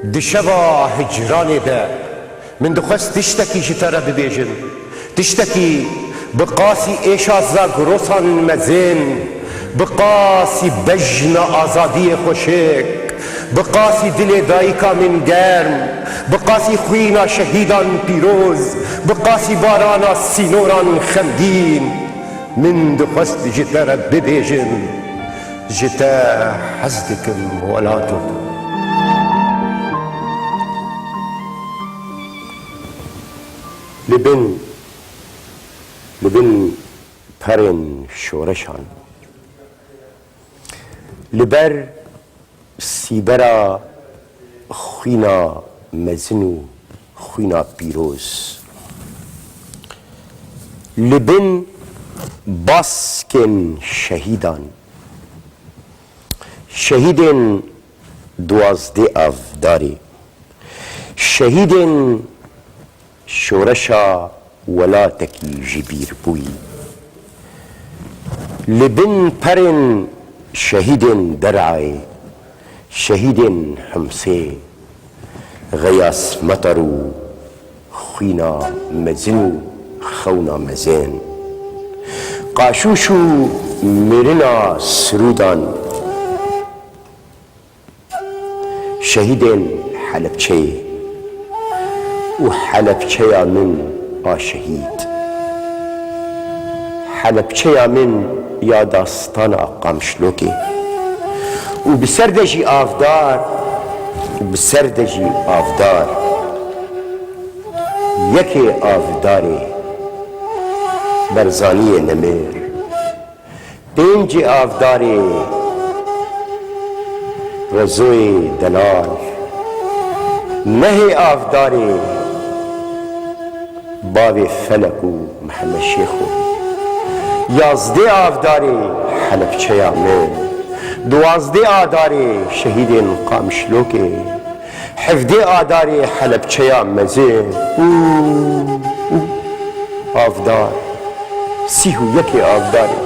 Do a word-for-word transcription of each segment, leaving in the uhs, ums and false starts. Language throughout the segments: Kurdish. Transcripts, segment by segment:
Di şeva hicranê de min dixwest tiştekî ji te re bibêjim. Tiştekî bi qasî êşa zagrosan mezin, bi qasî bejna azadiyê xweşik, bi qasî dilê dayika min germ, bi qasî xwîna şehîdan pîroz, bi qasî barana sînoran xemgîn, min dixwest ji te re bibêjim. Ji te hez dikim welato. Li bin, li bin perên şoreşan, li ber sîbera xwîna mezin û xwîna pîroz, li bin baskên şehîdan, şehîdên duwazdeh Avdarê, şehîdên şoreşa welatekî ji bîr bûyî. Li bin perên şehîdên Derayê, şehîdên Himsê, Xeyas Meter û xwîna mezin û xewna mezin, qaşûş û mirina sirûdan, şehîdên Helebçeyê û Helebçeya min a şehîd. Helebçeya min ya dastana Qamişlokê û bi ser de jî avdar, bi ser de jî avdar, yekê avdarê Berzaniyê Nemir. Pêncê avdarê Rezoyê Delal, nehê avdarê Bavê Felek û Mihemed Şêxo, yazdê avdarê Helebçeya me, duwazdê adarê şehîdên Qamişlokê, hevdê adarê Helebçeya mezin û, û avdar, sîh û yekê avdarê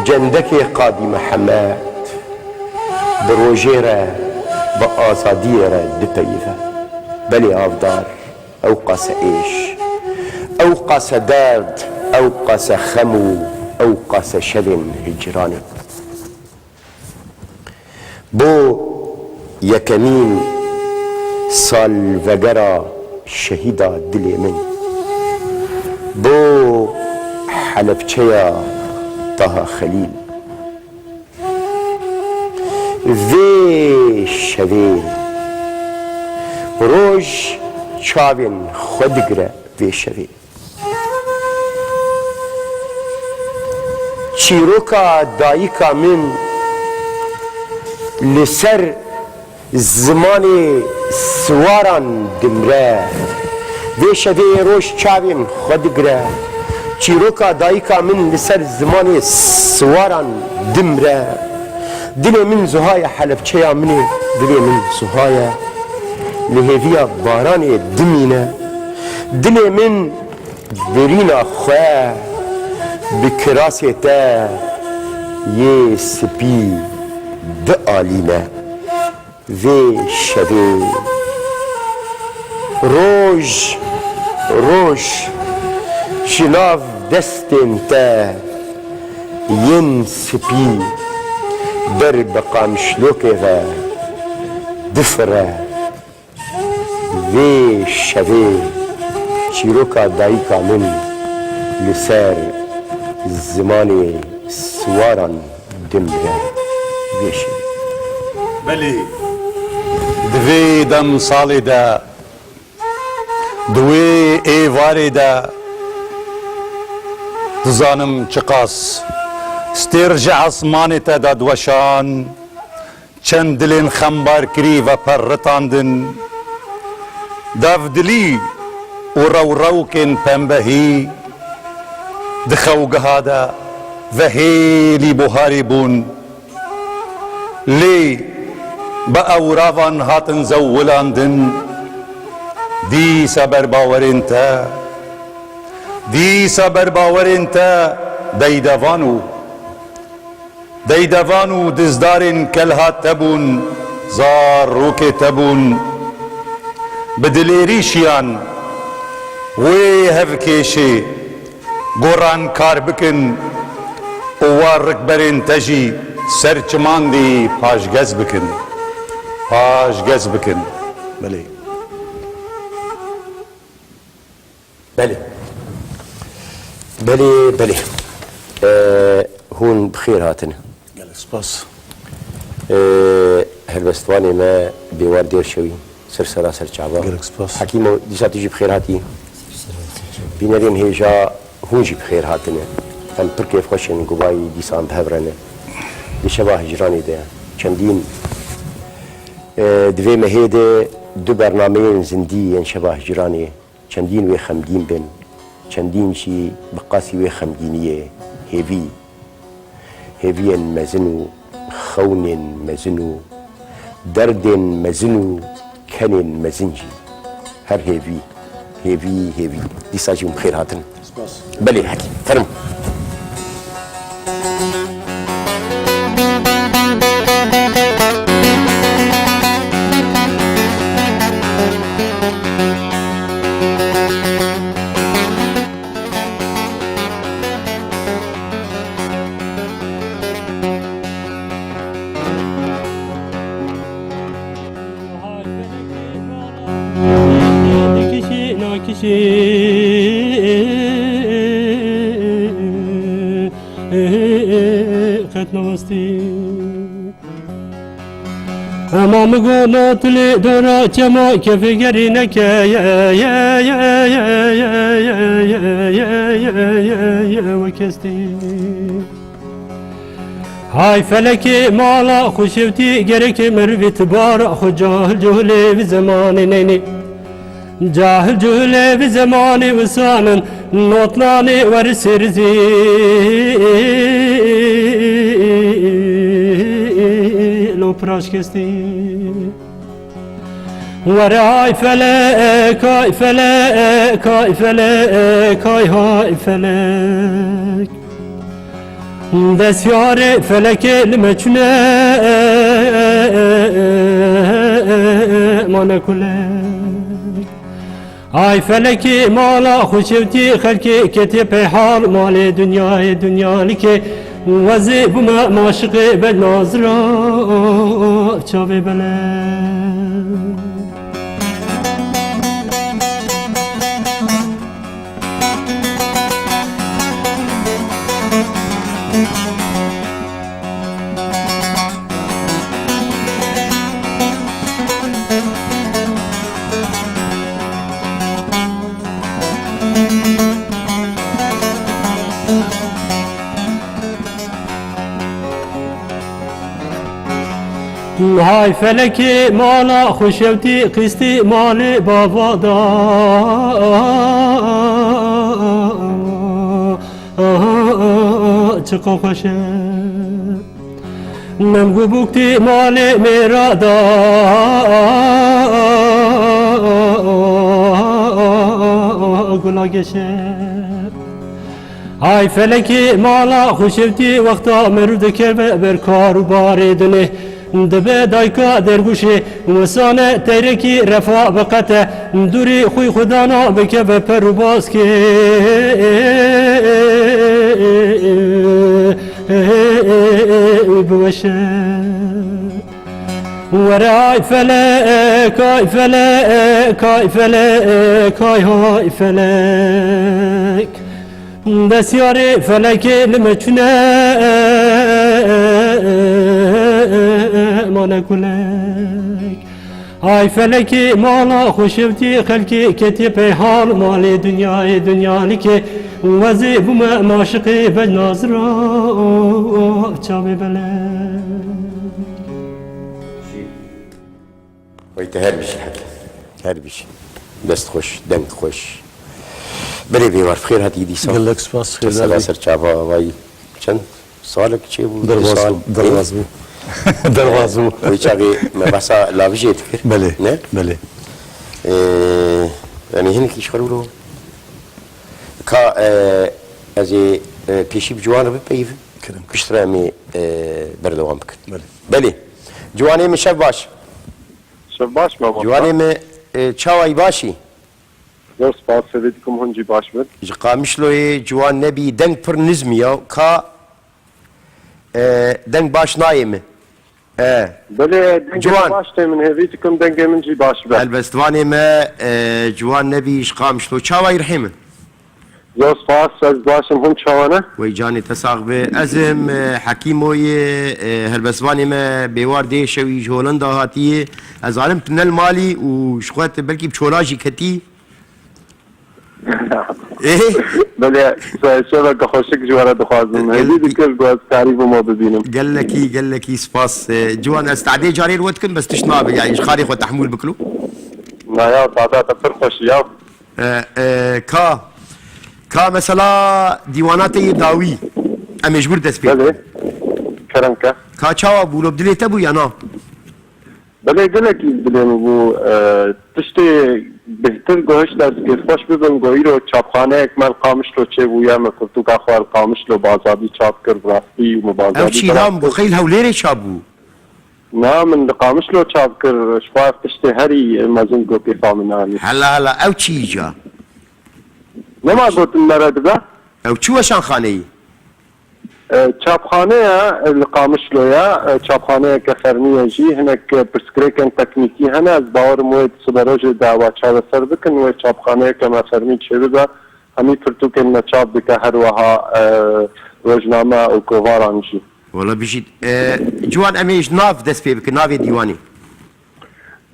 cendekê Qadî Mihemed bi rojê re, bi azadiyê re dipeyive. Belê avdar, ew qase êş, ew qase derd, ew qase xem û ew qase şevên hicranê. Bo yekemîn salvegera şehîda dilê min, bo Helebçeya Taha Xelîl. Vê şevê roj çavên xwe digire vê şevê. Çîroka dayika min li ser zimanê siwaran dimre. Vê şevê roj çavên xwe digire. Çîroka dayika min li ser zimanê siwaran dimre. Dilê min zuha ye Helebçeya min ê, dilê min zuha ye. Li hêviya baranê dimîne. Dilê min birîna xwe bi kirasê te yê spî dialîne. Vê şevê roj, roj ji nav destên te yên spî ber bi Qamişlokê ve difire. Vê şevê çîroka dayika min li ser zimanê siwaran dimre. Vê şevê. Belê, di vê demsalê de, di wê êvarê de, dizanim çiqas stêr ji esmanê te dadweşan, çend dilên xembarkirî veperritandin, devdilî û rewrewkên pembehî di xewgeha de vehêlî buharî bûn. Lê bi ewravan hatin zewwilandin, dîsa ber bawerên te, dîsa ber bawerên te deydevan û Deydevan û dizdarên kelha te bûn, Zarokê te bûn, bi dilêrî şiyan wê hevkêşê goran kar bikin û wa rikberên te jî ser çimandî paşgez bikin. Paşgez bikin. Belê. Belê. Belê, belê. Ee, hûn bi xêr hatine. Gelek spas. Ee, helbestvanê me Bêwar Dêrşewî, ser sera ser çava. Gelek spas. Hekîmo, dîsa tu jî bi xêr hatî. Bînerên hêja, hûn jî bi xêr hatine. Em pir kêfxweş in ku vayî dîsan bi hev re ne. Di şeva hicranê de çendîn, ee, di vê mehê de du bernameyên zindî yên şeva hicranê çendîn wê xemgîn bin, çendîn jî bi qasî wê xemgîniyê hêvî, hêviyên mezin û xewnên mezin û derdên mezin û kenên mezin jî. Her hêvî, hêvî, hêvî. Dîsa jî hûn bi xêr hatin. Spas. Belê, hekî, fermo. Ema min got, no tu lê dora çema kefê gerî neke, ye, ye, ye, wek hestî. Hay felekê mala xweşewtî, gerekê merivî tibara xwe cahil cuhilê vî zemanê neynê. Cahil cuhilê vî zemanê wisanin, notlanê weri sêrizî lo piraşkestî. Were ay felek, ay felek, ay felek, ay hay felek. Desyarê felekê li me çûne mane kulek. Ay felekê mala xweşewtî xelkê ketiye pey hal malê dinyayê dinyalikê wezê bûme maşiqê bel nazira çavê belek. Hay felekê mala xweşewtî qîstî malê bava da çiqa xweş e. Nemgû bûktî malê mêra da gula geşe. Ay felekê mala xweşewtî wexta merû dikeve ber kar û barê dinê. Dibe dayka dergûşê wisane teyrekî refa biqete, dûrî xwî xwedana bikeve per û baskê biweşe. Were ay felek, ay felek, ay felek, ay hay felek. Desyarê felekê li me çûne mane kulek. Ay felekê mala xweşewtî xelkê ketiye pey hal malê dinyayê dinyalikê wezê bûme maşiqê vel nazira çavê belek. Weyte her bijî heke. Her bijî. Dest xweş, deng xweş. Belê Bêwar, bi xêr hatî dîsa. Gelek spas, xêr ser ser çava vayî. Çend salek çêbû? Derbas bû, derbas bû. Derbas bû. Wê çaxê me behsa lavijê dikir. Belê, ne? Belê. Ee, yani hinekî ji xwe wilo. Ka, e, ez ê, e, pêşî bi ciwan re bipeyivim. Kirim. Piştre em ê, e, berdewam bikin. Belê. Belê. Ciwanê min şev baş. Siz baş mı? Ciwanê me, e, çawayî başî? Zor spas, hêvî dikim hûn jî baş bin. Ji Qamişloyê Ciwan Nebî, deng pir nizmî ya. Ka, e, deng baş nayê min. E, Belê, dengê Ciwan. Baş tê min, hêvî dikim dengê min jî baş be. Helbestvanê me, e, Ciwan Nebî ji Qamişlo. Çawayî rihê min? Zor spas, ez baş im, hûn çawa ne? Wey canê te sax be. Ez im, e, Hekîmoyê, e, helbestvanê me Bêwar Dêşewî ji Holanda hatiye. Ez zanim tu ne li malî û ji xwe tu belkî bi çola jî ketî. Ê? Belê, se-, şeveke xweşik ji we re dixwazim. Gel-, Hêvî dikir ku ez karî bi me bibînim. Gelekî, gelekî spas. E, Ciwan, ez tadê carê li we dikim, bes tişt nabe, yani ji xalê xwe tehmûl bikilo. Na ya, tada te pir xweş ya. E, e, ka, ka mesela dîwana te yê dawî, em ê ji wir dest pê Belê. Kerem ke. Ka çawa bû, lo bi dilê te bû ya na? Belê, gelekî dilê min bû. E, tiştê bêhtir ku hişt ez kêfxweş bibim, ku îro çapxaneyek me li Qamişlo çêbûye, me pirtûka xwe li Qamişlo bi azadî çap kir, bi rastî û me bi azadî Ew çî belav nam bû, kir. Xeyl Hewlêrê çap bû. Na, min li Qamişlo çap kir, ji xwe ev tiştê herî mezin ku kêfa min anî. Hela, hela, ew çi îca? Nema gotin me re dibe? Ew çi weşanxaneyî? E, çapxane ye, e, li Qamişlo ye, e, çapxaneyeke fermî ye jî, hinek, e, pirsgirêkên teknîkî hene, ez bawerim wê di siberojê de ewa çareser bikin, wê çapxaneyeke me fermî çêbibe, hemî pirtûkên me çap dike, her wiha, e, rojname û kovaran jî. Wala bijît. E, Ciwan, em ê ji nav dest pê bikin, navê dîwanê.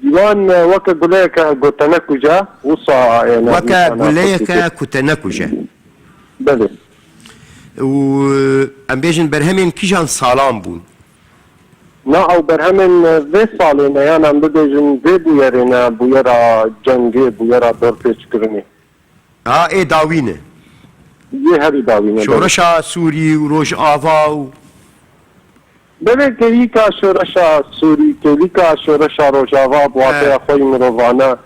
Dîwan, e, weke guleyeke ku te nekuje, wisa, e, Weke navnîşana guleyeke pirtûkê. Ku te nekuje. Belê. Û, e, em bêjin berhemên kîjan salan bûn? Na, ew berhemên, e, vê salê ne, yan em bibêjin vê bûyerê ne, bûyera cengê, bûyera dorpêçkirinê. Ha, ê dawî ne. Yê herî dawî ne, Şoreşa Sûrî û Rojava û Belê, kêlîka şoreşa Sûrî, kêlîka şoreşa Rojava, bi wateya He. xwe yî mirovane.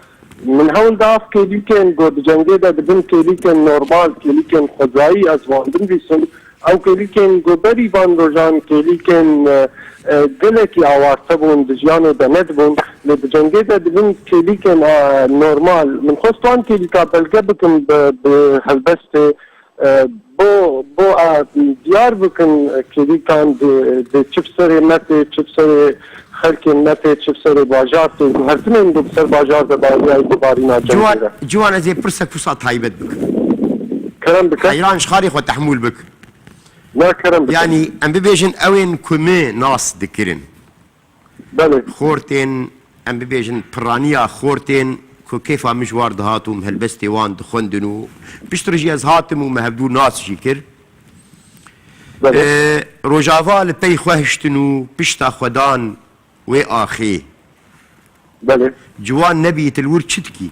Min hewl da ev kêlîkên ku di cengê de dibin kêlîkên normal, kêlîkên xwezayî ez wan binivîsim. Ew kêlîkên ku berî van rojan kêlîkên, e, e, gelekî awarte bûn, di jiyanê de nedibûn. Lê di cengê de dibin kêlîkên, e, normal. Min xwest wan kêlîka belge bikim bi, bi helbestê, e, bo, bo, e, diyar bikin, e, kêlîkan di, di çi bi serê me tê, çi bi serê xelkên me tê, çi bi serê bajar tê, guhertinên ku bi ser bajar de dawiya îtibarîna cengê Ciwan, re. Ciwan, ez ê pirsek wisa taybet bikim. Kerem bike. Heyran ji xalê xwe tehmûl bik. Na, kerem bike. Yanî, em bibêjin, ew ên ku me nas dikirin. Belê. Xortên, em bibêjin, piraniya xortên ku kêfa min ji war dihat û min helbestê wan dixwendin û piştre jî ez hatim û me hevdû nas jî kir. Belê. Ee, Rojava li pey xwe hiştin û pişta xwe dan wê axê. Belê. Ciwan Nebî, tu li wir çi dikî?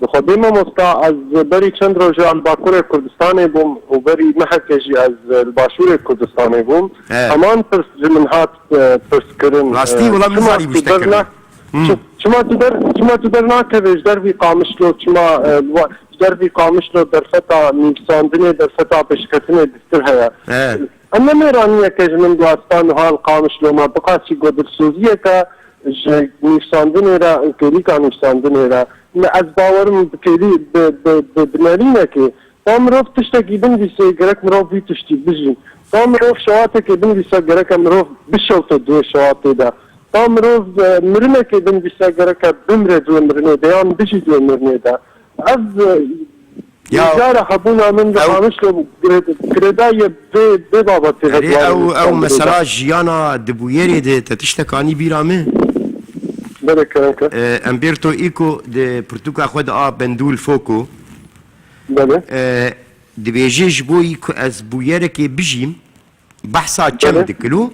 Bi xwedê mamosta, ez berî çend rojan li Bakurê Kurdistanê bûm û berî mehekê jî ez li Başûrê Kurdistanê bûm. He. Heman pirs ji min hat, e, pirs kirin, Rastî, e, wela min çima zanî tu biştek der hebe. na-, Hmm. çi-, çima tu der, çima tu dernakevê ji dervî Qamişlo, çima, e, li wa-, ji dervî Qamişlo derfeta nivîsandinê, derfeta pêşketinê dîtir heye? He. Em ne mêraniyeke ji min guhestan û hal Qamişlo me, biqasî ku dilsoziyeke ji nivîsandinê re û kêlîka nivîsandinê re. Ne, ez bawerim bi kêlî, bi, bi, bi, bi nerînekê. Ta mirov tiştekî binivîse, gerek mirov vî tiştî bijî. Ta mirov şewatekê binivîse, gereke mirov bişewte di wê şewatê de. Ta mirov, e, mirinekê binivîse, gereke bimre di wê mirinê de, yan bijî di wê mirinê de. Ev, e, Ya, Cara hebûna min bi ew Qamişlo gire-, girêdayî vê, vê babetê Erê, hediya ew, ew mesela jiyana di bûyerê de te tiştek anî bîra min? Belê, kerem ke. E, Umberto Eco di pirtûka xwe de a Bendû li Foko. Belê. E, dibêje ji bo yî ku ez bûyerekê bijîm, behsa çem Belê. dikilo.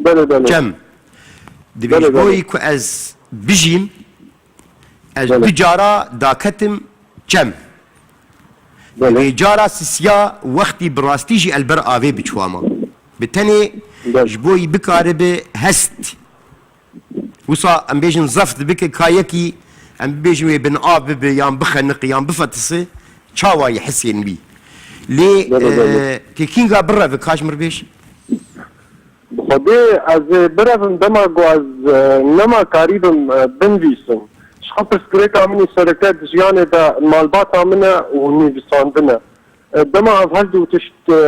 Belê, belê. Çem. Dibê Belê, ji bo belê. yî ku ez bijîm, ez Belê. du cara daketim çem. Belê. Dibê cara sisiya wextî bi rastî jî el ber avê biçû ama. Bi tenê Belê. ji bo yî bikaribe hest. Wisa em bêjin zeft bike ka yekî em bibêjin wê bin av bibe yan bixeniqe yan bifetise çawa yî hisên wî. Lê, Belê, belê. e, têkînga bireve ka ji mir bêj. Bi Xwedê ez ê birevim dema ku ez, e, nema karîbim, e, binivîsim. Ji xwe pirsgirêka min î sereke di jiyanê de malbata min e û nivîsandin e. E, dema ev her du tişt, e,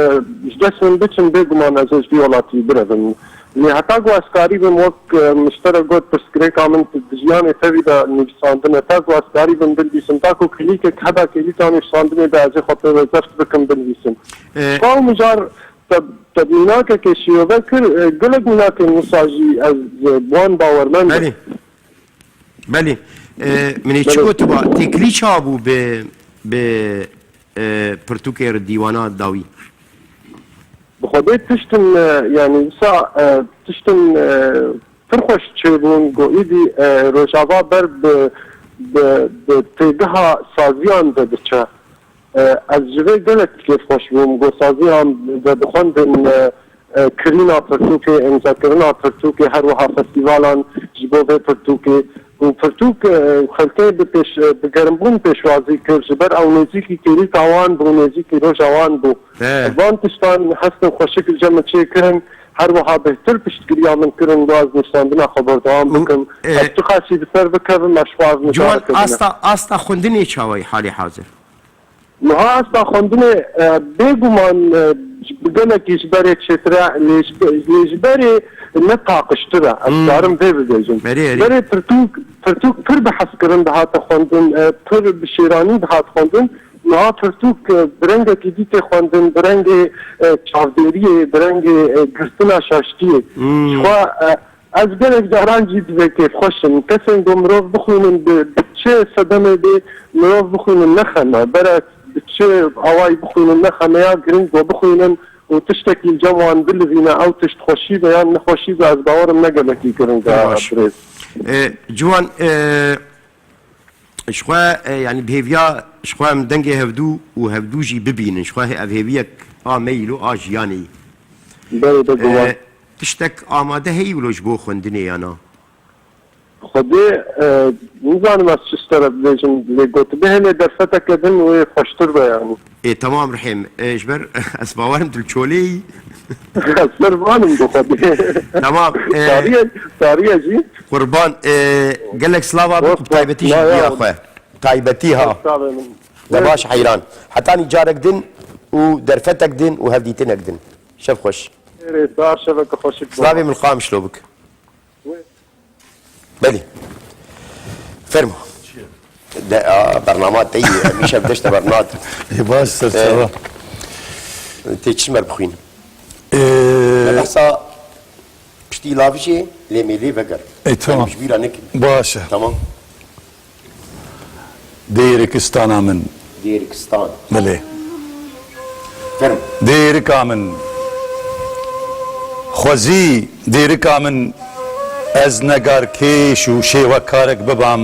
ji dest min biçin, bêguman ez ê ji vî welatî birevim. Lê heta ku ez karîbim wek, e, min ji te re got, pirsgirêka min di jiyanê tevî de nivîsandin e. Ta ku ez karîbim binivîsim, ta ku klîkek hebe klîka nivîsandinê de ez ê xwe pê ve zeft bikim binivîsim. E, Ji xwe ew mijar te-, te mînakekê şîrove kir, e, gelek mînakên wisa jî ez, e, bi wan bawermend im. Belê. Belê. E, min ê çi Belê. gotiba, têkilî çawa bû bi, bi, e, pirtûkê dîwana dawî? Bi Xwedê tiştin, e, yanî wisa, e, tiştin, e, pir xweş çêbûn, ku îdî, e, Rojava ber bi, bi, bi têgeha saziyan ve diçe. E, ez ji vê gelek kêfxweş bûm. Gosaziyan vedixwendin, e, e, kirîna pirtûkê, îmzakirina pirtûkê, her wiha festîvalan ji bo vê pirtûkê. Û pirtûk, e, xelkê bi pêş-, e, bi germbûn pêşwazî kir. Ji ber ew nêzîkî kêlîka wan bû, nêzîkî roja wan bû. He. Van tiştan hestin xweşik li cem min çêkirin. Her wiha bêhtir piştgiriya min kirin, ku ez nivîsandina xwe berdewam Û, bikim. e, Ez çiqas jî bi ser bikevim, ez ji xwe ev Ciwan, mijareke bine. asta, asta xwendinê çawa ye halê hazir? Niha asta xwendinê, e, bêguman, e, bi gelekî ji berê çêtir e, lê ji be-, lê ji berê ne taqiştir e. Ez Hmm. dikarim vê bibêjim. Erê, erê. Berê pirtûk, pirtûk pir bi hezkirin dihate xwendin, e, pir bi şêranî dihat xwendin. Niha pirtûk, e, bi rengekî dî tê xwendin, bi rengê, e, çavdêriyê, bi rengê, e, girtina şaştiyê. Hmm. Ji xwe, e, Ez gelek caran jî divê kêfxweş im. Kesên ku mirov bixwînin bi, bi çi sedemê bê mirov bixwînin ne xem e. Bere bi çi awayî bixwînin ne xem e, ya giring ku bixwînin û tiştekî li cem wan bilivîne, ew tişt xweşî be yan nexweşî be, ez bawerim ne gelekî giring e, Baş. birêz. E, Ciwan, e, Ji xwe, e, yanî bi hêviya ji xwe em dengê hevdû û hevdû jî bibînin. Ji xwe ev hêviyek a me yî lo a jiyanê yî. Belê, be guman. E, tiştek amade heyî wilo ji bo xwendinê ya na? Xwedê, e, nizanim ez çi ji te re bibêjim, lê gotibê hene derfeteke din wê xweştir be yanî. Ê, temam Rihêm. Ê, ji ber ez bawerim tu li çolê yî. Ez ser van im bi Xwedê. Temam, ê, Tariye, tariye jî. Qurban, ê, gelek slava bik, Dost, bi taybetî jî ya, diya xwe. Taybetî ha. Sağ olun. Te baş heyran. Hetanî carek din û derfetek din û hevdîtinek din. Şev xweş. Ê, sağ şeveke xweşik. Slavê min Qamişlo bik. Belê. Fermo. De, a, bernama te yî, em îşev deşte bernat. Ê, baş, ser çava. Tê çi mer bixwîn? Ê, Me behsa piştî lavijê lê mêlê veger. Ê, tamam. Em ji bîra nekin. Baş e. Tamam. Dêrikistana min. Dêrikistan. Belê. Ferm. Dêrika min. Xwezî, dêrika min, ez negarkêş û şêwekarek bibam.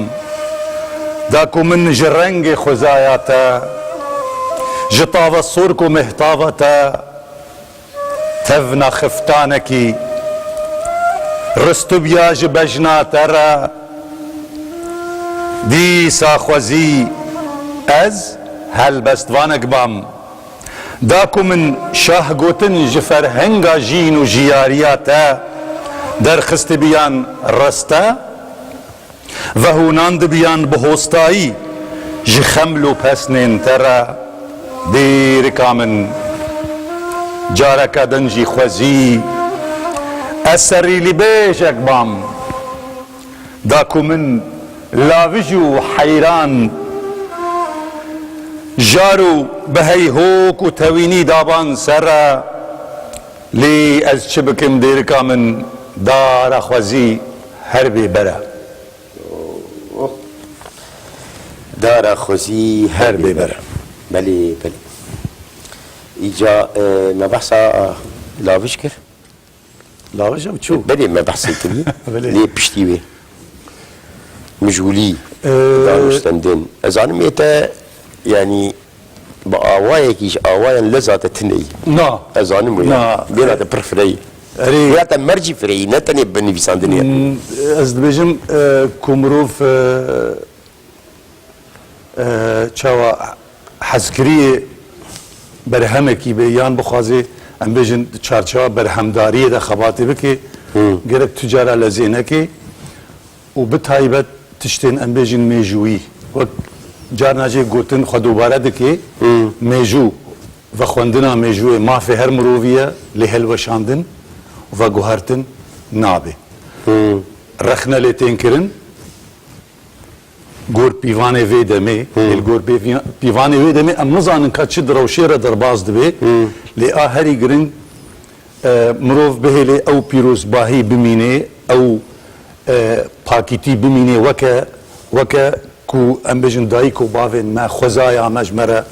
Da ku min ji rengê xwezaya te, ji tava sork û mehtava te, tevna xiftanekî ristubiya ji bejna te re, dîsa xwezî ez helbestvanek bam. Da ku min şah gotin ji ferhenga jîn û jiyariya te derxistibiyan reste, vehûnandibiyan bi hostayî ji xeml û pesnên te re, dêrika min. Careke din jî xwezî ez serîlîbêjek bam. Da ku min lavij û heyran, jar û bi heyhok û tewînî daban ser re, lê ez çi bikim dêrika min, dara xwezî her bê ber e. Oh. Dara xwezî her bê ber e. Belê, belê. Îca, e, me behsa lavij kir. Lavij ew çû? Belê, me behsê kiriye. Belê. Lê piştî wê. Mijûlî, Ee, danûstendin. Ez zanim ê te, yanî, bi awayekî ji awayan leza te tune yî. Na. Ez zanim wê. Na. Bêna te pir fireyî. Erê. Bêna te mercî fireyî, ne tenê bi nivîsandinê. Hmm, ez dibêjim, e, ku mirov, e, e, çawa hezkiriyê berhemekî bê yan bixwazê em bêjin, di çarçewa berhemdariyê de xebatê bike, gerek tu cara lezê neke û bi taybet tiştên, em bêjin, mêjûyî. Wek carna jê gotin, xwe dubare dike, mêjû, vexwendina mêjûyê mafê her mirovî ye, lê hilweşandin û veguhertin nabe. Rexne lê tên kirin, gor pîvanê vê demê, lê li gor pê-, pîvanê wê demê em nizanin ka çi di rewşê re derbas dibe, lê a herî giring, e, mirov bihêlê ew pîrozbahî bimînê, ew, e, pakîtî bimînê weke, weke ku em bêjin dayik û bavên me, xwezaya me ji me re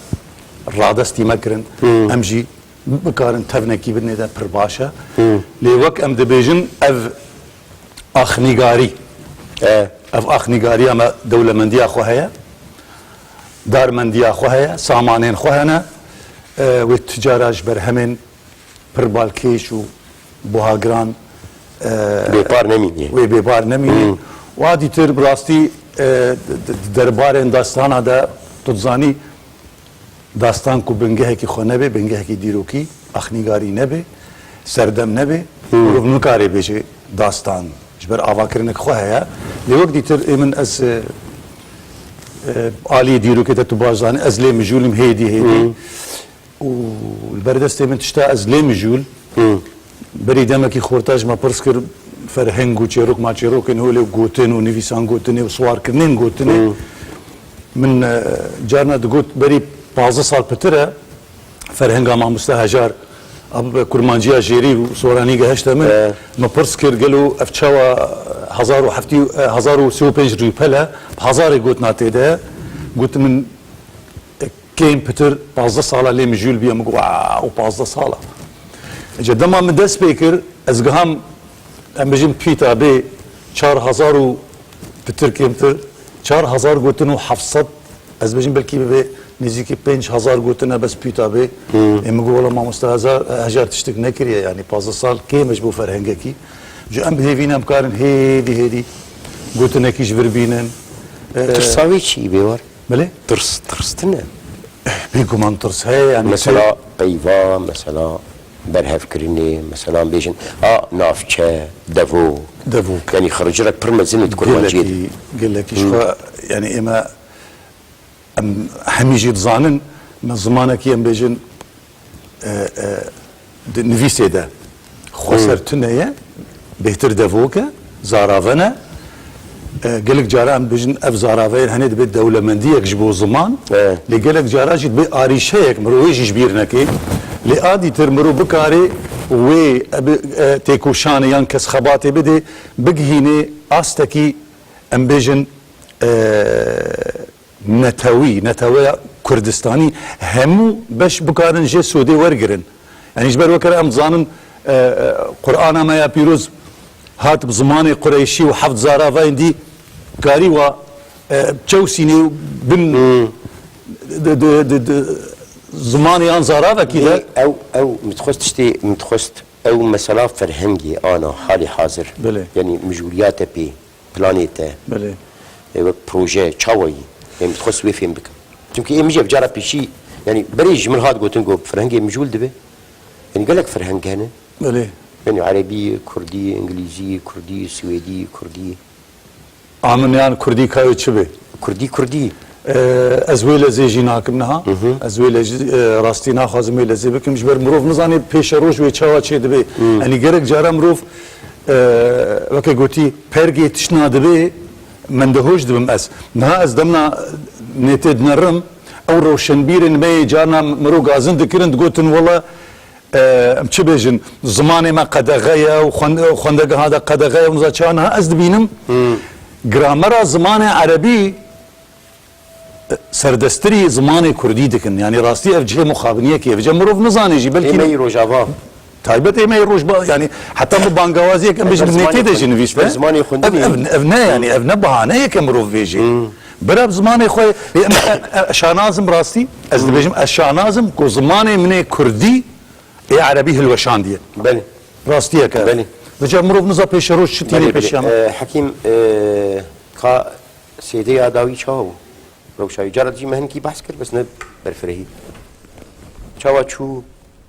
radestî me kirin, em jî bikarin tevnekî bidinê de pir baş e. Lê wek em dibêjin ev Axnîgarî. E. Ev axnîgariya me dewlemendiya xwe heye, darmendiya xwe heye, samanên xwe hene. E, wê tu cara ji berhemên pir balkêş û buhagiran, e, Bêpar nemîniye. Wê bêpar nemîne. Hmm. Û a dîtir bi rastî, e, d-, d-, derbarên dastana de tu dizanî, dastan ku bingehekî xwe nebe, bingehekî dîrokî, axnîgarî nebe, serdem nebe, mirov nikare bêje dastan. Ji ber avakirineke xwe heye. Lê wek dîtir ê min ez, e, e, aliyê dîrokê te tu baş zanî, ez lê mijûl im hêdî hêdî. Û li ber destê min tişta ez lê mijûl. Berî demekî xorta ji me pirs kir, ferheng û çêrok ma çêrokên holê û gotin û nivîsan gotinê û siwarkirinên gotinê. Min, e, carna digot, berî pazdeh sal pitir e, ferhenga mamoste Hejar, a, bi kurmanciya jêrî û soranî gehişte min. E. Me pirs kir, gelo ev çawa hezar û heftî, e, hezar û sê û pênc rûpel e, bi hezarê gotina tê de ye. Got min, Kêm pitir pazdeh sala lê mijûl bûye, min got, "Wow, pazdeh sala." Îca dema min dest pê kir, ez giham, em bêjin pîta bê çar hezar û pitir kêmtir, çar hezar gotin û heft sed, ez bêjim belkî bibe nêzîkî pênc hezar gotin e bes pîta bê. Ê min got, "Wela mamoste Hezar, Hejar tiştik nekiriye, yanî pazdeh sal kêm e ji bo ferhengekî." Ji em bi hêvî ne em karin hêdî hêdî gotinekî ji vir bînin. Tirsa wê çi bê war? Belê. Tirs, tirs tune. Bêguman tirs heye, yani. Mesela tu peyva, mesela berhevkirinê, mesela bêjin, a navçe, devok. Devok. Yani xircirek pir mezin ê di kurmanciyê de. Gelekî, gelekî. Hı. Ji xwe, yani ême, em hemî jî dizanin, me zimanekî em bêjin, e, e, di nivîsê de xweser Hmm. tune ye, bêhtir devok e, zarave ne. E, gelek cara em dibêjin ev zaraveyên henê dibe dewlemendiyek ji bo ziman, Evet. lê gelek cara jî dibe arîşeyek, mirov wê jî ji bîr neke. Lê a dîtir mirov bikare wê, e, bi, e, têkoşanê yan kesxebatê bide, bigihîne astekî, em bêjin, e, netewî, neteweya Kurdistanî, hemû beş bikarin jê sûdê wergirin. Yanî ji ber wekere em dizanin, e, e, Qur'ana me ya pîroz hat bi zimanê Qureyşî û heft zaravayên dî karî wa, e, çewsînê û bin Hmm. di, di, di, di zimanê yan zaravekî de. Lê ew, ew, min dixwest tiştê, min dixwest ew mesela ferhengê ana halê hazir. Belê. Yanî mijûliyate pê. Planê te, Belê. e, wek proje, çawa yî? Em dixwest wê fêm bikim. Çimkî ê min jî ev cara pêşî, yanî berê ji min hat gotin ku ferhengê mijûl dibe. Yanî gelek ferheng hene. Belê. Yanî erebî, kurdî, îngilîzî, kurdî, swêdî, kurdî. A min yan kurdî kayê çi be? Kurdî, kurdî. E, ez wê lezê jî nakim niha. Hı hı. Ez wê lezê, e, rastî naxwazim wê lezê bikim. Ji ber mirov nizane pêşeroj wê çawa çê dibe. Hı. Yanî gerek cara mirov, e, weke gotî, pergê tiştna dibe, mendehoj dibim ez. Niha ez demna nêtê dinerim, ew rewşenbîrên me yê carna mirov gazin dikirin, digotin, wela, e, em çi bêjin, zimanê me qedexe ye û xwend-, xwendegeha de qedexe ye û niza çawa, niha ez dibînim, Hmm. gramera zimanê erebî, e, serdestirî zimanê kurdî dikin. Yanî rastî ev cihê mixabiniyekê ye. Vêca mirov nizane jî, belkî Ê me yî rojava. Taybet ê me yî rojba, yanî heta bi bangawaziyek em Ev bêjin, zimanê nêtê de xwend-, jî nivîs ev be. zimanê xwendinê. Ev, ev, ev ne, yanî ev ne bahaneyeke mirov bêje. Hmm. Bira bi zimanê xwe, ê, em, e, e, şanazim rastî, ez Hmm. dibêjim, ez şanazim ku zimanê min ê kurdî ê erebî hilweşandiye. Belê. Rastiyeke. Belê. Vêca mirov niza pêşeroj çi tînê Belê, belê. pêşiya me. E, Hekîm, e, ka sêdê ya dawî çawa bû? Rewşa wî. Cara dijî me hinkî behs kir, bes ne berfirehî. Çawa çû,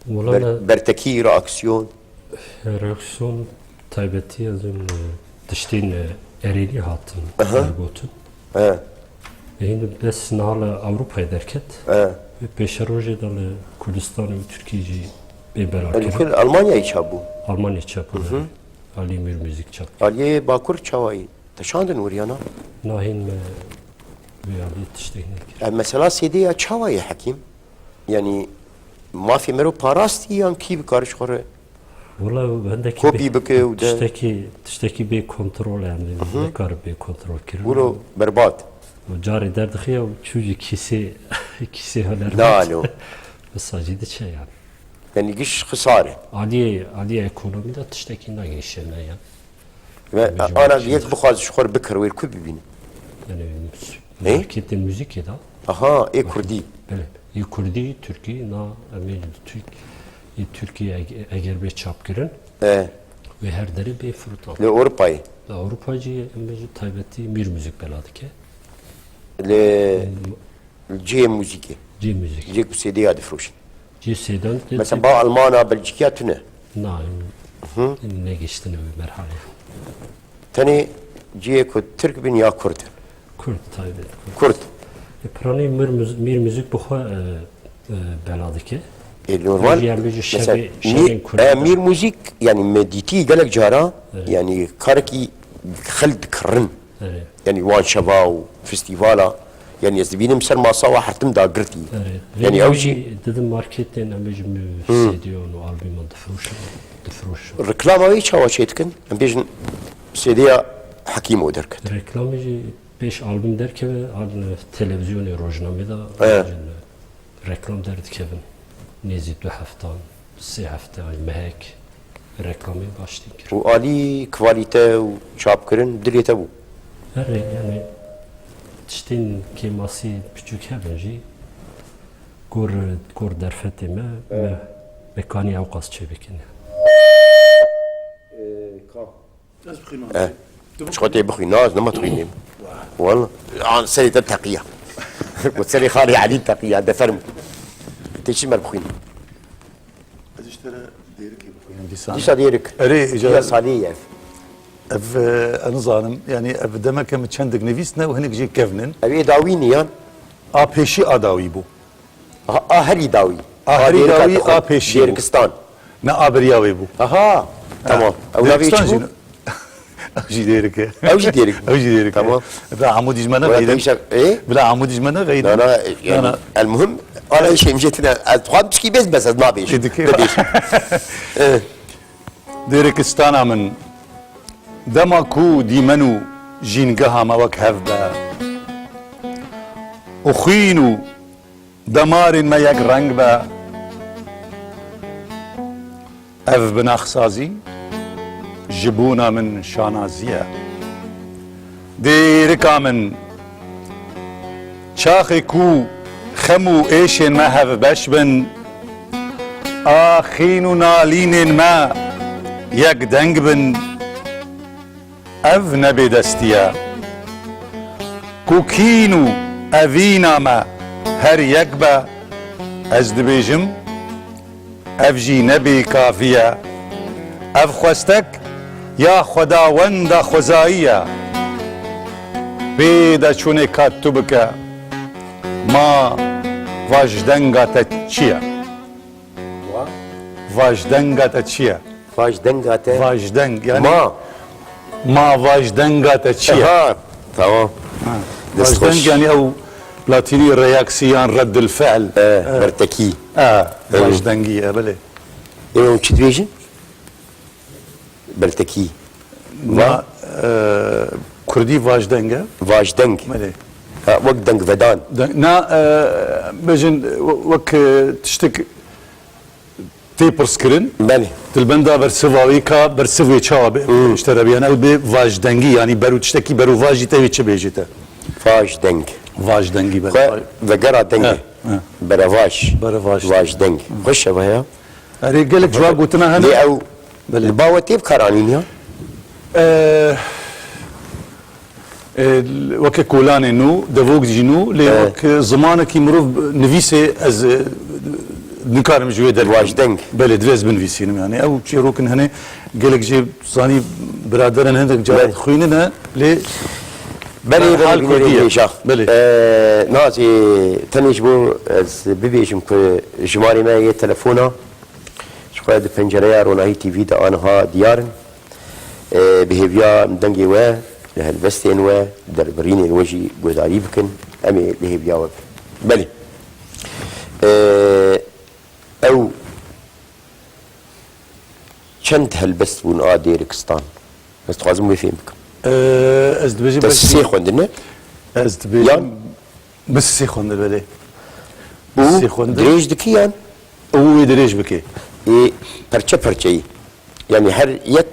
Wala Ber, me Bertekî, reaksiyon. Reaksiyon taybetî ez ê, e, tiştên, e, erênî hatin Aha. dergotin. He. E, hîn bes niha li Ewropayê derket. He. Û pêşerojê de li Kurdistanê û Tirkiyê jî bê belavkirin. Li Almanyayê çap bû? Almanyayê çap bû, Hı hı. Alî Mîr Muzîk çap. Aliyê Bakur çawa yî? Te şandin wir ya na? Na hîn me vê alî tiştek nekir. E, mesela C D ya çawa ye Hekîm? Yanî mafê mero parastî yan kî bikare ji xwe re Wala hindekî kopî bê-, bike û de tiştekî, tiştekî bê kontrol e, yanî Hı hı. nikare bê kontrol kirin. Wilo berbat. Û carê derdixiya û çû jî kîsê, kîsê hunermend. Nalo. Wisa jî diçe yanî. Yanî giş xisar e. Aliyê, aliyê ekonomî de tiştekî nagihişe me ya. Ve Bêjim ana kî- yek bixwaz ji xwe re bikir, wê li ku bibîne? Yanî Nê? marketên muzîkê de. Aha, ê kurdî. Belê. Ê kurdî, tirkî, na em ê Tirk-, ê Tirkiyê eg-, eger bê çapkirin, E, wê her derê bê firotan. Li Ewropayê. Li Ewropa jî em bêjin taybetî Mîr Muzîk bela dike. Li Cihê muzîkê. Cihê muzîkê. Cihê ku C D ya difroşin. Cihê C D ya di- Mesela ba Almana, Belçîkiya tune. Na, Hı. negihiştine wê merhalê. Tenê cihê ku Tirk bin ya Kurd? Kurd taybet. Kurd. E, piranî Mîr Muz-, Mîr Muzîk bi xwe, e, e, bela dike. E, normal. Jî em bêjin Mesela şevê, şevên Mîr, Kurd e, de. Mîr Muzîk, yanî me dîtî gelek cara, Evet. yanî karekî xel dikirin. Erê. Yanî wan şeva û festîvala, yanî ez dibînim ser masa wa hertim dagirtî. Erê. Yanî Rêya ew wî jî didim marketên, em bêjin, Hı. C D û albûman difiroşin, difiroşin. Reklama wê çawa çê dikin? Em bêjin C D ya Hekîmo derket. Reklamê jî pêş albûm derkeve, an televizyonê, rojnamê de, Evet. em bêjin, Reklam derdikevin. Nêzî du heftan, sê heftan, mehek reklamê baş tê kirin. Û alî, kwalîte û çapkirin dilê te bû? Erê, yanî tiştên kêmasî piçûk hebin jî gor, gor derfetê me, Evet. me, me kanî ewqas çêbikin. Ee, ka. Ez bixwînim. Eh. Tu bixwînî? Çiqo tê bixwîn, na, ez nema dixwînim. Wah. Wala. An serê te teqiya. Ku serê xalê Elî teqiya, de ferm. Tê çi mer bixwîn? Ez ji te re dêrikê bixwînim. Dîsa. Dîsa dêrik. Erê, îca- Dîsa salî ye. Ev, e, ez nizanim, yanî ev demeke min çendik nivîsne û hinek jê kevn in. Ev ê dawî nî yan? A pêşî a dawî bû. A, a herî dawî. A herî dawî, a pêşî bû. Dêrikistan. Ne, a beriya wê bû. Aha, tamam. Ew navê çi bû? Ew jî dêrik e. Ew jî dêrik bû. Ew jî dêrik e. Tamam. Bila hemû dijmene veydim. Bila hemû dijmene veydim. Na, na, yanî, el muhim, ana işê mijê tine, ez dixwazim çikî bêz bes ez nabêjim. Dêrikistana min, dema ku dîmen û jîngeha me wek hev be û xwîn û demarên me yek reng be. Ev binaxsazî ji bona min şanazî ye. Dêrika min, çaxê ku xem û êşên me hevbeş bin, a xîn û nalînên me yek deng bin. Ev ne bêdestî ye. Ku kîn û evîna me her yek be, ez dibêjim, ev jî ne bêkafî ye. Ev xwestek ya Xwedawenda xwezayî ye. Bê de çûnê ka tu bike, ma vajdenga te çi ye? Vajdenga te çi ye? Vajdenga te? Vajdeng, yanî Ma. Ma vajdenga te çi ye? Ha, tamam. Ha. Dest Vajdeng xweş. Yanî ew latînî reaksî yan reddil fi'l. E, E. bertekî. E, E. vajdengî ye, belê. Ê, ew çi dibêjin? Bertekî. Na, Va- e, kurdî vajdeng e. Vajdeng. Belê. Ha, wek dengvedan. Deng-, na, e, bêjin, we-, wek, e, tiştek tê pirs kirin. Belê. Di li benda bersiva wê ka bersiv wê çawa be, Hmm. ji te re bê. Yanî ew bê vajdengî, yanî ber û tiştekî berovajî te wê çi bêjî te? Vajdeng. Vajdengî, belê. Xwe vegera dengê. He, he. Berevaj. Berevaj. Vajdeng. Xweş e vaya. Erê, gelek ciwa gotina hene. Lê ew Belê. li ba we tê bikaranîn ya? E, e, weke kolanê nû, devok jî nû, lê Evet. wek zimanekî mirov nivîsê ez, e, Nikarim ji wê derkevim. Wajdeng. Belê, divê ez binivîsînim yani. Ew çîrokin hene gelek jê zanî biraderin hindik caran Belê. dixwînine, lê Belê, Hal belê, Kurdî belê, ye. Hêja. Belê. Ee, Nazê, tenê ji bo ez bibêjim ku jimarê me yê telefona ji xwe di pencereya Ronahî T V de aniha diyar in. Ee, bi hêviya em dengê we li helbestên we, derbirînên we jî guhdarî bikin. Em ê li hêviya we bin. Belê. Ee, ew çend helbest bûn a Dêrikistan? Ez dixwazim wê fêm bikim. Ee, ez dibêjim Te belkî sê xwendin, ne? Ez dibêjim Yan? Bi sê xwendin belê. Û Sê xwendin. dirêj dikî yan? Û wê dirêj bikê. Ê, perçe perçeyî. Yani her yek,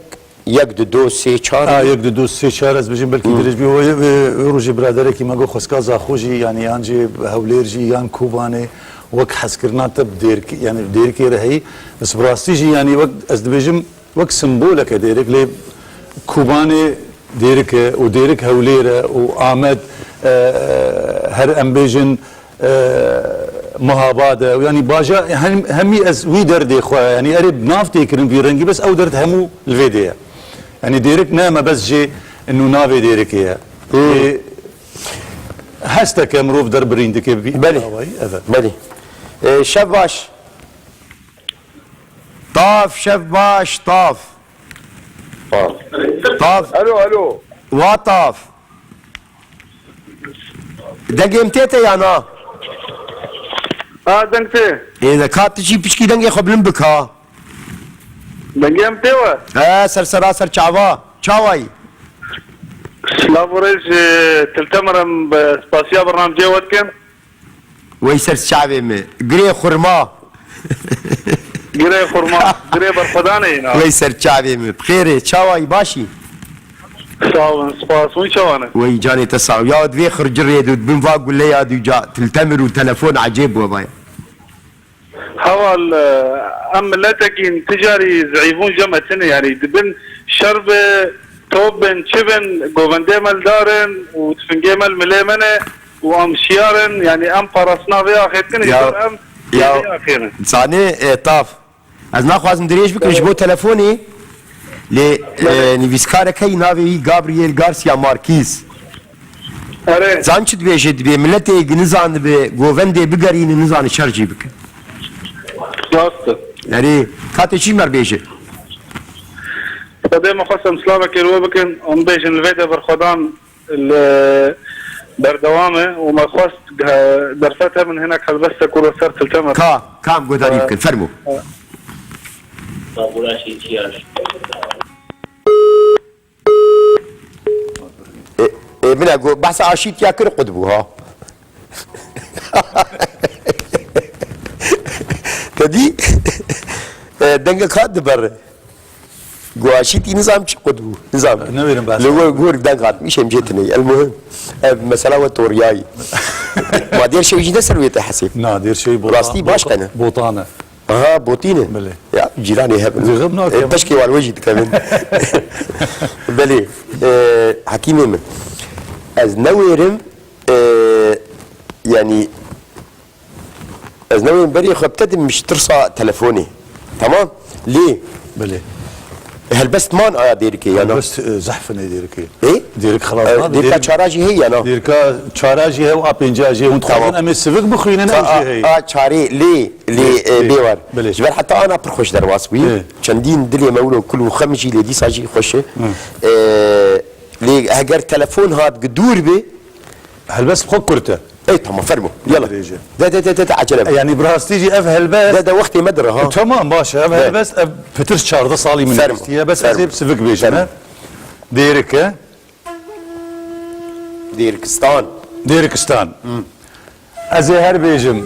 yek, du, do, sê, çar. Ha, yek, du, do, sê, çar, ez bêjim belkî Hmm. dirêj bî. Wê, wê, wê rojê biraderekî me got xwestka Zaxo jî, yani yan jî Hewlêr jî, yan Kobanê, wek hezkirina te bi Dêrk-, yani Dêrikê re heyî. Bes bi rastî jî, yani wek ez dibêjim, wek simboleke Dêrik, lê Kobanê Dêrik e û Dêrik Hewlêr e û Amed, e, her em bêjin, e, Muhabad e. Yani bajar, hem, hemî ez wî derdê xwe, yani erê bi nav tê kirin vî rengî, bes ew derd hemû li vê dê ye. Yani Dêrik ne me bes jê nû navê Dêrikê ye. Hmm. Lê hesteke mirov derbirîn dike vî Belê. awayî, evet. Belê. E, şev baş. Tav, şev baş, tav. Tav. Alo, alo. Wa tav. Dengê min tê te ya na? Ha, deng tê. Ê, de ka tu jî piçkî dengê xwe bilind bika. Dengê min tê we? He, ser sera ser çava. Çawayî? Silav û rêz, e, Til Temir, em bi spasiya bernamecê we dikin. Wey ser çavê min. Girê xurma. Girê xurma. Girê berxwedanê yîna. Wey ser çavê min. Bi xêrê, çawayî, başî? Sağ olun, spas. Hûn çawa ne? Wey canê te sağ ol. Ya divê xircirê dû, dibin va guleya dû ca Til Temir û telefon ecêb we vaya. Heval, e, em miletekîn ticarî zeîfûn cem etine, yani dibin şer bi, top bin, çi bin, govendê me li dar in û tifingê me li milê me ne û em şiyar in, yani em parastina vê axê dikin, ji Ya, ber em ya, vê axê ne. Zanê, e, tav. Ez naxwazim dirêj bikim ji bo telefonê, lê, e, nivîskarek heyî navê wî Gabriel Garcia Marquez. Erê. Zan çi dibêje, dibê miletê nizanibe govendê bigerîne, nizane şer jî bike. Rast e. Erê, katê çi mer bêje? Xwedê me xwest em silavekê li we bikin, em bêjin li vê de berxwedan li berdewam e û me xwest, e, derfet hebin hinek helbestek û li ser Til Temir. Ka, kam guhdarî bikin, fermo. E, Ê, ê, min e got, behsa aşîtiya kir qut bû, ha. Te dî? E, dengek hat diber. Got, aşîtî nizam çi qut bû. Nizam. Newêrim behsa. Li we gor deng hat, îşem cê tine. El muhim. Ev mesela we toriyayî. Ma dêr şewî jî ne ser wê te hesê. Na, dêr şewî botan. Rastî baş tene. Botan e. Aha, botîne. Belê. Ya, cîranê hebin. Zêxem nakim. E, peşkê wan we jî dikevin. Belê. E, Hekîmê min. Ez newêrim, e, yani, ez newêrim berê xwe bitedim ji tirsa telefonê. Tamam? Lê. Belê. Helbest man aya Dêrikê ya na? Helbest, e, zehf in ê Dêrikê. Ê? Dêrik xelas E, nabe, Dêrika Dêrik çara jî heye ya na? Dêrika çara jî heye û a pênca jî heye. Hûn dixwazin Tamam. em ê sivik bixwînin, ew Ka jî a, heye. a çarê lê, lê, Lê, e, lê. bê war. Belê. Ji ber heta ana pir xweş derbas bûyî. Lê. Çendîn dilê me wilo kul û xem jî lê dîsa jî xweş e. Hı. E, lê heger telefon hat gi dûr bê. Helbest xwe kurt e. Ey, tamam, fermo. Yala. Dirêj e. De, de, de, de, de, acele be. Yani bi rastî jî ev helbest De, de, wextê me dire, ha. E, tamam, baş e. Ev De. helbest, ev pitir çardeh salî min Fermo. nivîstiye. Bes ez Fermo. ê bi sivik bêjim, Fermo. e. Dêrik e. Dêrikistan. Dêrikistan. Ez ê her bêjim.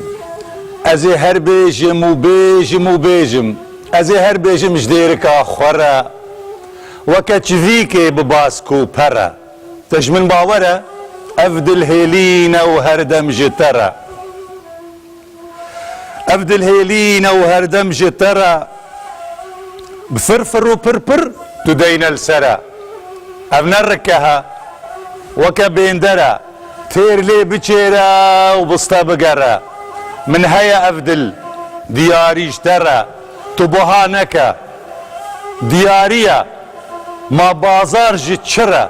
Ez ê her bêjim û bêjim û bêjim. Ez ê her bêjim ji Dêrika xwe re. Weke çivîkê bi bask û per e. Te ji min bawer e, ev dil hêlîn e û her dem ji te re. Ev dil hêlîn e û her dem ji te re. Bi fir fir û pir pir tu deyne li ser e. Ev ne rike he, weke bênder e. Têr lê biçêre û biste bigere. Min heye ev dil. Diyarî ji te re, tu buha neke. Diyarî ye, ma bazar ji çi re?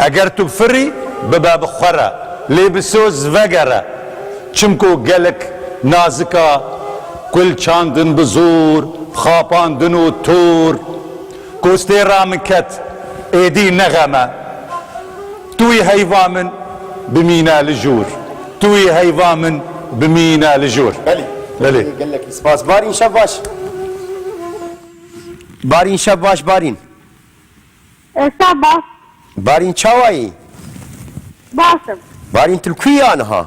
Eger tu firî, bibe bi xwe re, lê bi soz vegere. Çimku gelek nazik a, kul çandin bi zor, xapandin û tor. Kostê ra min ket, êdî nexeme. Tu yî heyva min bimîne li jor. Tu yî heyva min bimîne li jor. Belê. Belê. Gelekî spas. Barîn, şev baş. Barîn, şev baş, Barîn. E, şev baş. Barîn, çawa yî? Baş im. Barîn, tu li ku yî aniha?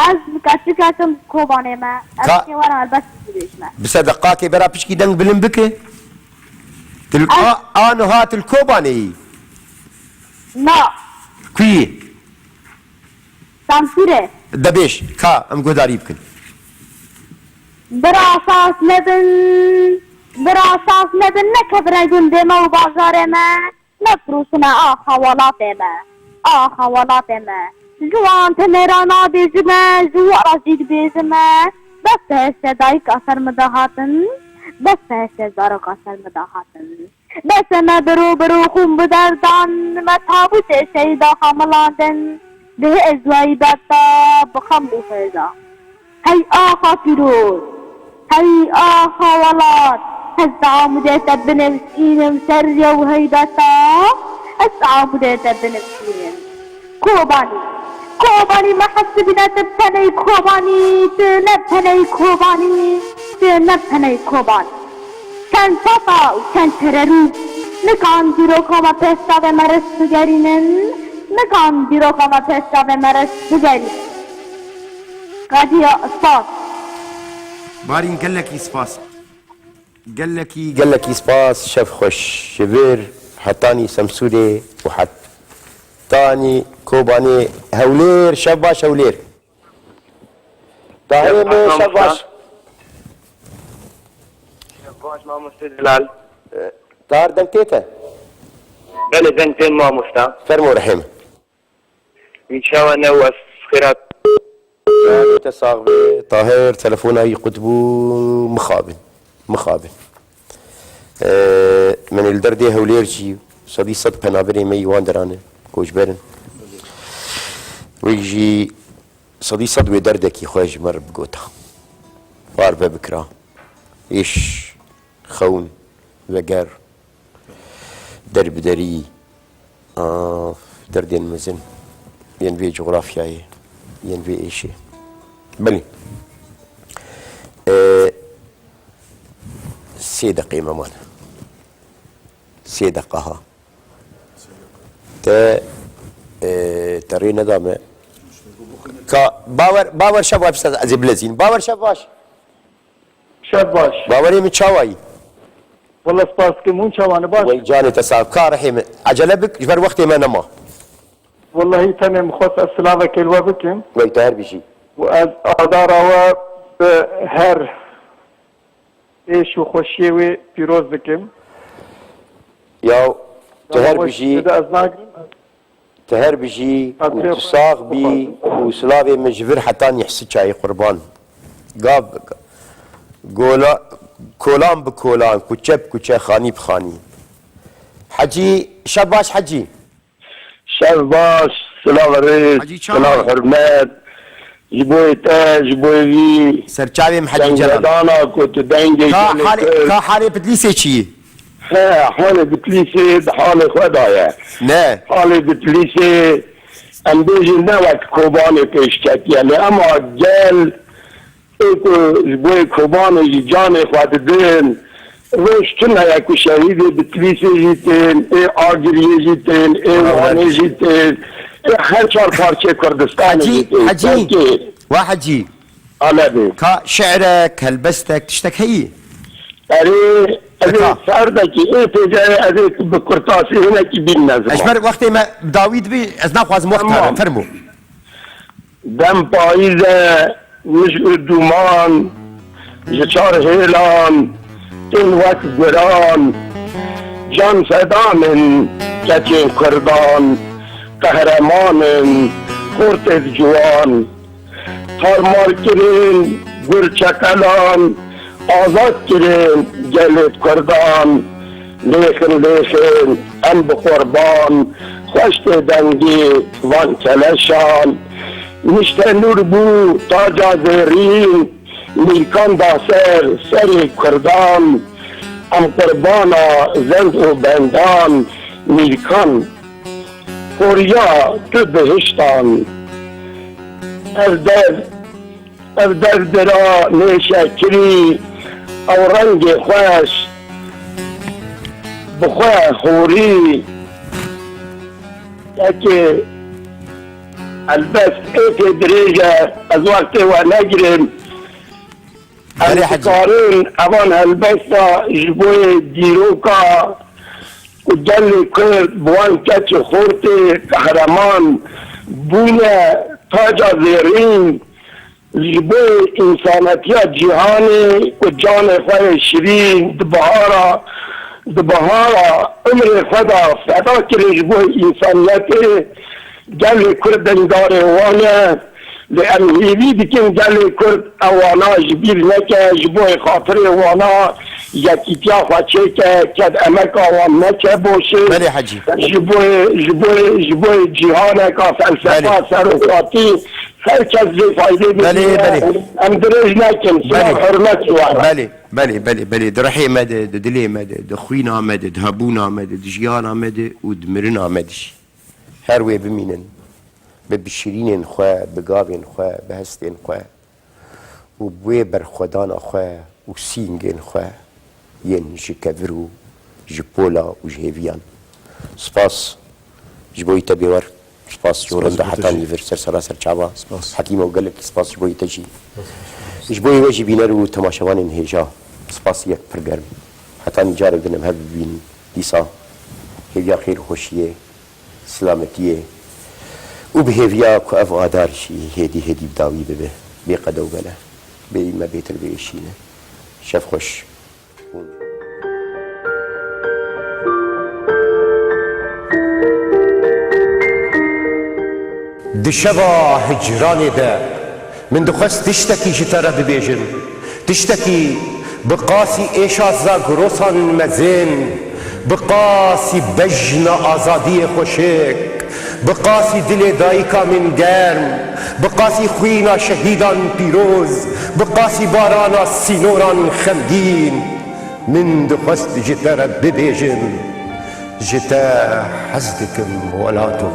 Ez bi keçik ketim Kobanê me. Ez Ka- kê were helbest bibêjime. Bi sedeqakê bera piçkî deng bilind bike. Tu li Ez a, aniha tu li Kobanê yî? Na. Ku yî? Samsûrê. De bêj, ka em guhdarî bikin. Bira sas nebin, bira sas nebin, nekevine gundê me û bajarê me. Nefirûşine axa welatê me, axa welatê me. Ji wan tenê re nabêjime, ji we re jî dibêjime. Dest hişte dayika ser min de hatin, dest hişte zaroka ser min de hatin. Destê me biro biro xûn bi derdan, me tabûtê şehîda xemilandin. Di hêz wayî beta bi xem û hêza. Hey axa pîroz, hey axa welat, ez taamûdê te binivîsim ser rêya û heybeta, ez taamûdê te binivîsim. Kobanî, Kobanî me hesibîne tu teney Kobanî, tu ne teney Kobanî, tu ne teney Kobanî. Çend papa û çend tererû, nikan dîroka me pêşçavê me rist bigerînin, nikan dîroka me pêşçavê me rist bigerînin. Qediya spas. Barîn, gelekî spas. Gelekî, gelekî spas, şev xweş. Ji vir hetanî Semsûrê û hetanî Kobanê Hewlêr, şev baş Hewlêr. Tahirê Şev baş, min, şev mamoste. Baş. Şev baş, mamoste Delal. E, Tahir, deng tê te? Belê, deng tên mamosta. Fermo rehê min. Wî çawa ne û ez xêrat. Te sax be. Tahir, telefona wî qut bû, mixabin. Mixabin. E, min li derdê Hewlêr jî sedî sed penaberê me yî wan deran e, koçber in. Wê jî Sedî sed wê derdekî xwe ji me re bigota. Parve bikira. Êş, xewn, veger, derbiderî, a, derdên mezin yên vê cografyayê, yên vê êşê. Belê. E, sê deqê me mane. Sê deqa ha. Te, e, te rê neda me. Ka, bawer, bawer şev baş, ez ê bilezînim. Bawer şev baş. Şev baş. Bawerê min çawa yî? Wela spas dikim, hûn çawa ne, baş? Wey canê te sax. Ka rehê min. Ecele bik, ji ber wextê me nema. Wellahî tenê min xwest ez silavekê li we bikim. Wey te her bijî. Û ez adara we bi her êş û xweşiyê wê pîroz dikim. Ya, tu her bijî, ez nagrim. Tu her bijî û tu sax bî û silavê min ji vir hetanî Hisiçayê qurban. Gav bi gav. Gola, kolan bi kolan, kuçe bi kuçe, xanî bi xanî. Hecî, şev baş Hecî. Şev baş, silav rêz, Hacî Çawa. Silav hurmet. Ji bo te, ji bo vî serçavê min Hecî Celal. Dengvedana ku tu dengê Ka gelê halê, Kurd. Ka halê Bitlîsê çi yî? He, halê Bitlîsê di halê xwe de ye. Ne. Halê Bitlîsê, em bêjin ne wek Kobanê pêş ketiye, lê ema gel Ê ku ji bo yê Kobanê jî canê xwe didin, roj tune ye ku şehîdê Bitlîsê jî tên, ê Agiriyê jî tên, ê Wanê jî tên, ê her çar parçeyê Kurdistanê jî tên. Hecî, Hecî, Belkî. Wa Hecî. Alebê. Ka şi'rek, helbestek, tiştek heyî? Erê, ez ê ferdekî, ê pêce, ez ê bi kurtasî hinekî bînme ziman. Ez ji ber wextê me bi dawî dibî, ez naxwazim wext here, fermo. Dem payîz e, mij û dûman, ji çar hêlan, tên wek guran. Can fedan in keçên kurdan, qehreman in, xortê ciwan. Tarmar kirin Gur çeqelan azad kirin gelê Kurdan. Lêxin lêxin em bi qurban, xweş tê dengê van keleşan. Nişte nûr bû taca zêrîn, mîrkan da ser serê Kurdan. Em qurbana zend û bendan, mîrkan xoriya tu bihiştan. Ev dev Ev dev dira nêşekirî, ew rengê xweş bi xwe horî. Yekê helbest êkê dirêj e, ez wextê we negirim. Em Belê Hecî. dikarin evan helbesta ji bo yê dîroka ku gelê Kurd bi wan keç û xortê qehreman bûne taca zêrîn, ji bo însanetiya cîhanê ku canê xwe yê şirîn di bihara, di bihara umrê xwe de feda kirin ji bo însaniyetê, gelê Kurd dengdarê wan e. Lê em hêvî dikin gelê Kurd ew wana ji bîr neke, ji bo xatirê wana yekîtiya xwe çêke, ked emeka wan neke boşê. Belê Hecî. Ji bo, ji bo, ji bo cîhaneka felsefa Belê. serokatî her kes vê faydê Belê, bibîne. belê. Em dirêj nekin. Silav Belê. hurmet ji we re. Belê, belê, belê, belê. Di rihê me de, di dilê me de, di xwîna me de, di hebûna me de, di jiyana me de û di mirina me de jî. Her wê bimînin. Bi bişirînên xwe, bi gavên xwe, bi hestên xwe û bi wê berxwedana xwe û sîngên xwe yên ji kevir û ji pola û ji hêviyan. Spas ji bo te bêwer. Spas ji Spas rinda ji bo te hetan jî. li vir ser sera ser çava. Spas. Hekîmo gelekî spas ji bo te jî. Ji bo we jî bîner û temaşevanên hêja. Spas yek pir germ. Hetanî carek din em hev bibînin. Dîsa hêviya xêr û xweşiyê, silametiyê û bi hêviya ku ev adar jî hêdî hêdî bi dawî bibe. Bê qede û bele. Bê me bêtir biêşîne. Şev xweş. Di şeva hicranê de min dixwest tiştekî ji te re bibêjim. Tiştekî bi qasî êşa Zagrosan mezin, bi qasî bejna azadiyê xweşik, bi qasî dilê dayika min germ, bi qasî xwîna şehîdan pîroz, bi qasî barana sînoran xemgîn. Min dixwest ji te re bibêjim, ji te hez dikim welato.